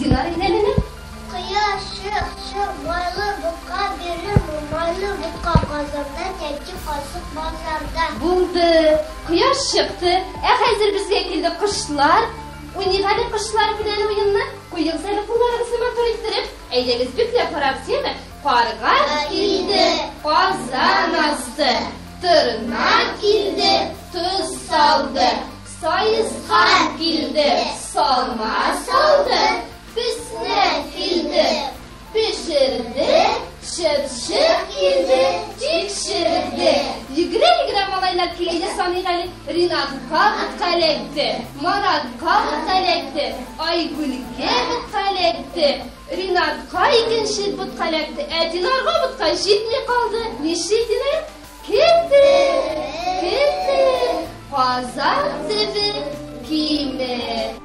Динара әйләнәме? Кояш чык, чык, майлы бутка бирер, майлы бутка казанда, тәти касык базарда. Булды. Кояш чыкты. Ә хәзер безгә килде кошлар. Уйныйк әле кошлар белән уенны. Куегыз әле кулларыгызны матур иттереп. Әйдәгез бөкләп карабыз, яме? Карга килде, казан асты. Торна килде, тоз салды. Саескан килде, салма салды. Песнәк килде, пешерде, чыпчык килде, тикшерде. Йөгерә-йөгерә малайлар килә иде, саныйк әле. Ринатка ботка эләкте, Маратка ботка эләкте, Айгөлгә ботка эләкте, Ринатка икенче ботка эләкте, ә Динарга ботка җитми калды. Нишли Динар? Кете, кете, казан төбе киме.